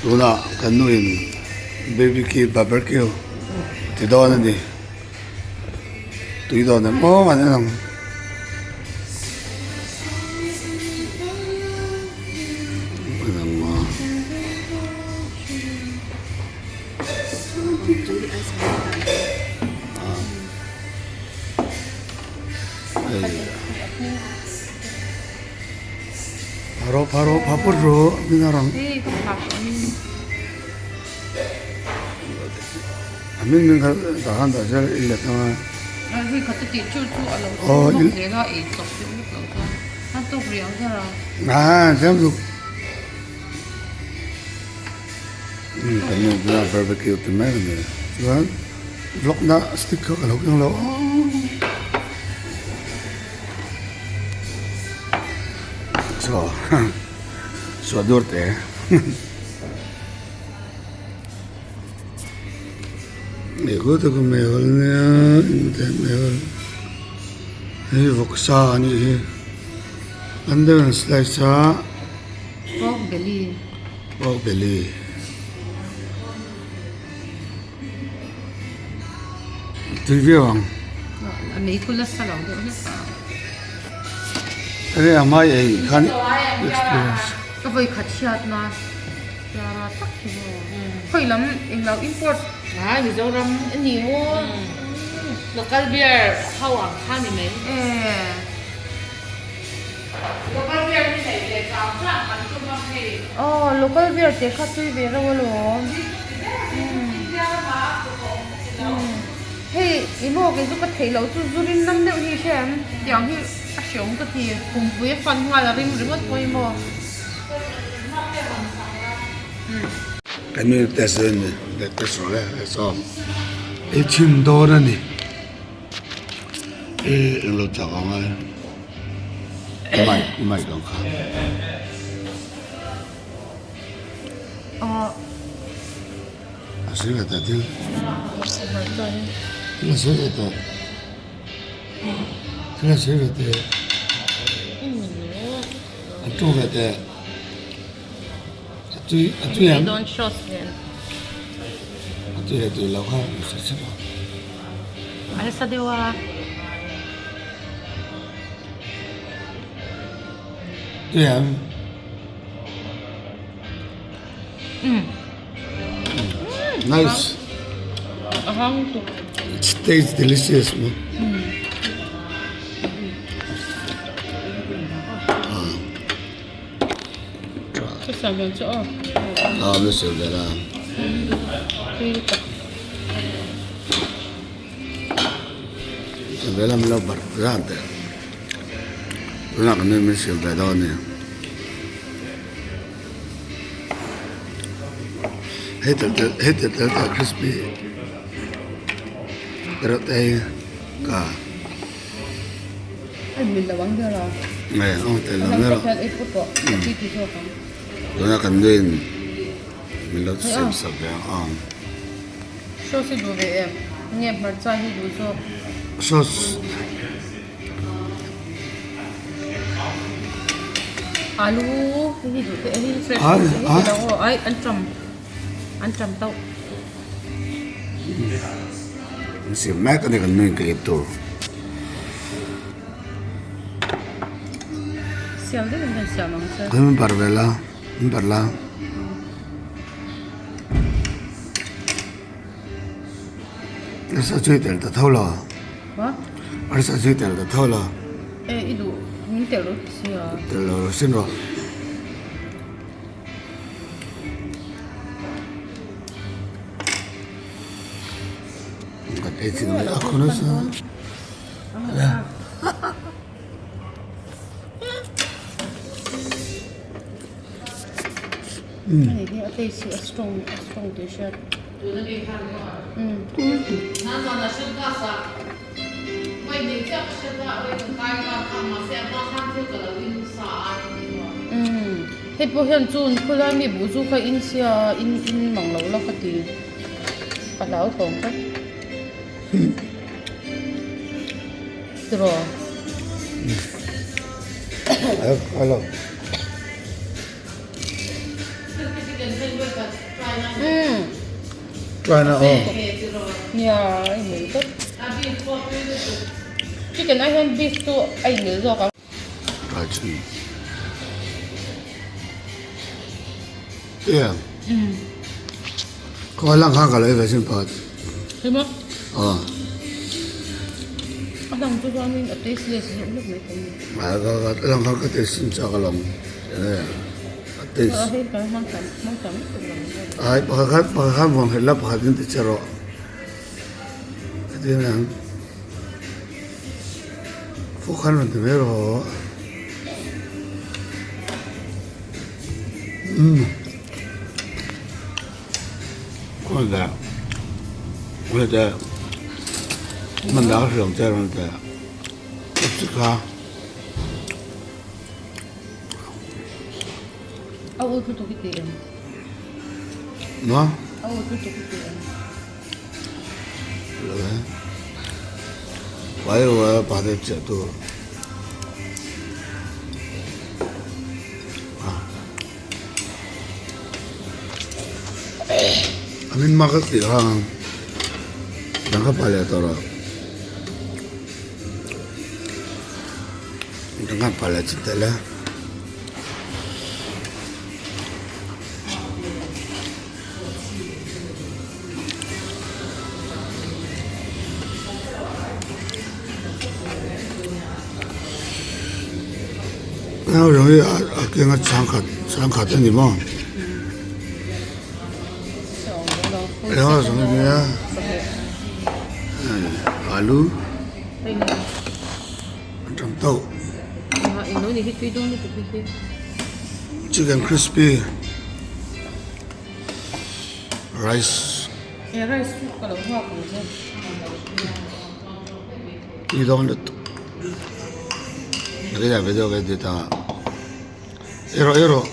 Tunah kan nuin bbq barbecue ti dawn a ni. Tui dawn em aw an en ang. Pharo pharo phapur ro minarang a hming hming kha tah khan dah zel i let anga aw a tlem zuk kan nu bulah barbecue ti mai a ni chuan vlog na stick kha ka lo keng lo Chaw suah dur te Ih khu te khu meihawl ania engte meihawl hei vawksa a nih hi an deuh an slice a Pork belly Pork belly Tui viau ang. A mei khu nasa lo deuh hlek a. Enge a hmai ei khan experience. Ka vawi khat hriat na Clara tak hi maw. Khawi lam englo import. Ai Mizoram a ni maw. Local beer ho ang kha ni mai. Local beer hi nei ve chang chang kan tum a hei. Aw local beer te kha tui ve reuh alawm. Hei i maw kei chu ka theih loh chu zu rin nam deuh hi i hria em? Tiang hi a hreawm ka ti. Pumpui a fan nghal a rim ringawt pawh hi maw. Kan mi test dawn a ni test rawh le saw i chhim dawn a ni. E englo chak ang a mic mic ang kha. A sawi ve teh thil. Thil a sawi ve teh. Thil a sawi ve teh. A tu ve teh. A tui a tui ang. A tui leh tui lo kha a sawi chep a. A nasa deuh a. Tui ang. Nice. A hang tuk. It tastes delicious mo. Ka siam ve chu aw. A na siam ve la. Tui tak. Siam ve la min lo barh zan teh. Tunah kan nui min siam ve dawn a ni. Hei tel tel hei tel tel te a crispy erawh te hi ka. A in mil lo ang ber a. Nge aw tel lo ber a. Ei put rawh a ti ti zawk ang. Tuna kan nuin min lo siam sak ve ang ang. Sauce hi duh ve em? Nge hmarcha hi duh zawk? Sauce. Alu hi duh teh hi fresh hi lo aw ai an tam an tam tauh. An siam mek a ni kan nuin ka ip tur. Siam deuh in kan siam ang che. Min bar ve la, min bar la. Arsa chui tel ta tho lo. Hah? Arsa chui tel ta tho lo. E i duh min tel lo ti sia. Tel lo sin rawh. Kan ei chin mai a khun nasa. Ani hi a taste hi a strong a strong tih hriat. Hei pawh hian chun khawlai mi buh chu kha in chhia in in mang lo la ka ti ka hlauthawng tlat tiraw. Try na aw. Nia a inmil tawp. Chicken ai hian beef chu a inmil zawk ang. Try chhin. Tia. Khaw lang khan ka lo ei ve sin pakhat. Hei maw? Aw. A lang chu chuanin a tasteless zawk lek mai thei a ni. A lang khan ka taste sin chak alawm. A taste. Hei kan hmang tam hmang tam lutuk lo ang deuh. Ai pakhat khan pakhat khan vawng hel la pakhat in ti che rawh. Hetiang ang fork khan rawn ti mai rawh. Umm. A ul lutuk i ti em? Ma? A ul lutuk i ti em? Vai vai pa te che tu. A min mak a tih kha dang kha pa leh tawh rawh dang kha pa leh chin tel e. A kenga chhangkhat chhangkhat a ni maw eng zawng a nia alu a tam tawk chicken crispy. Rice. He rice chu ka lo nghak ang che. Tui dawn lutuk. Ka video ka edit a. Ei rawh ei rawh.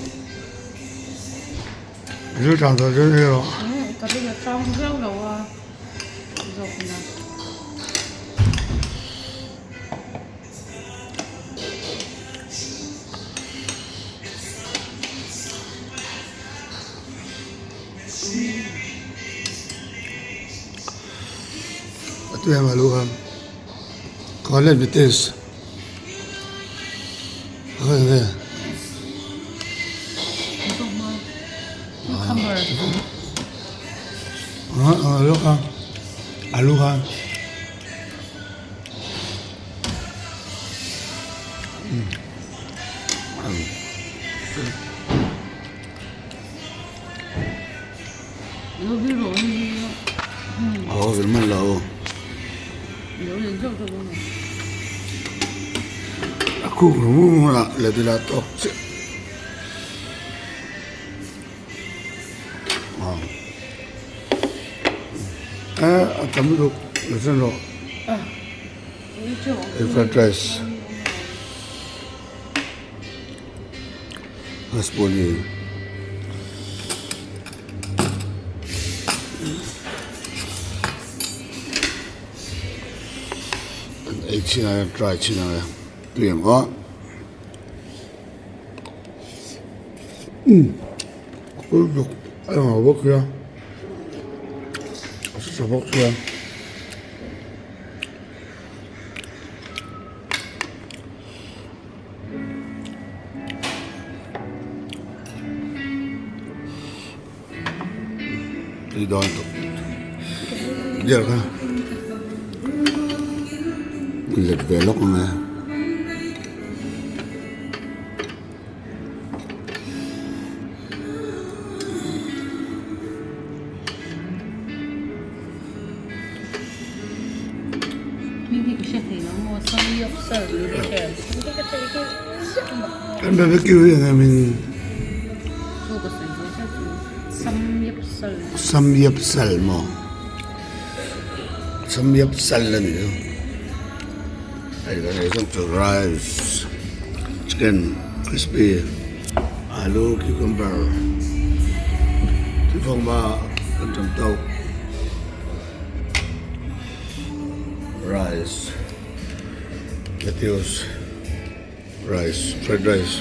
Thil tang tawh chuan ei rawh. Ka ring a tang viau lo a zawk na. A tui ang alu kha khaw let mi taste a kha enge alu kha alu kha. Aw vil man lo. A khuk ru mu mu la le dila tawk chiah. A tam lutuk la chuan rawh. Fried rice. Raspberry. An ei chin a try chin a tui ang aw. Umm a kul bawk a lang lo bawk sia a hre tha bawk sia. Tui dawn tawh der kha let ve lawk ang e. Kan barbecue hi eng em in Samyapsal maw Samyapsal a ni a hei kan ei zawng chu rice chicken crispy alu cucumber thilfawng a tam tawk. Rice lettuce rice fried rice.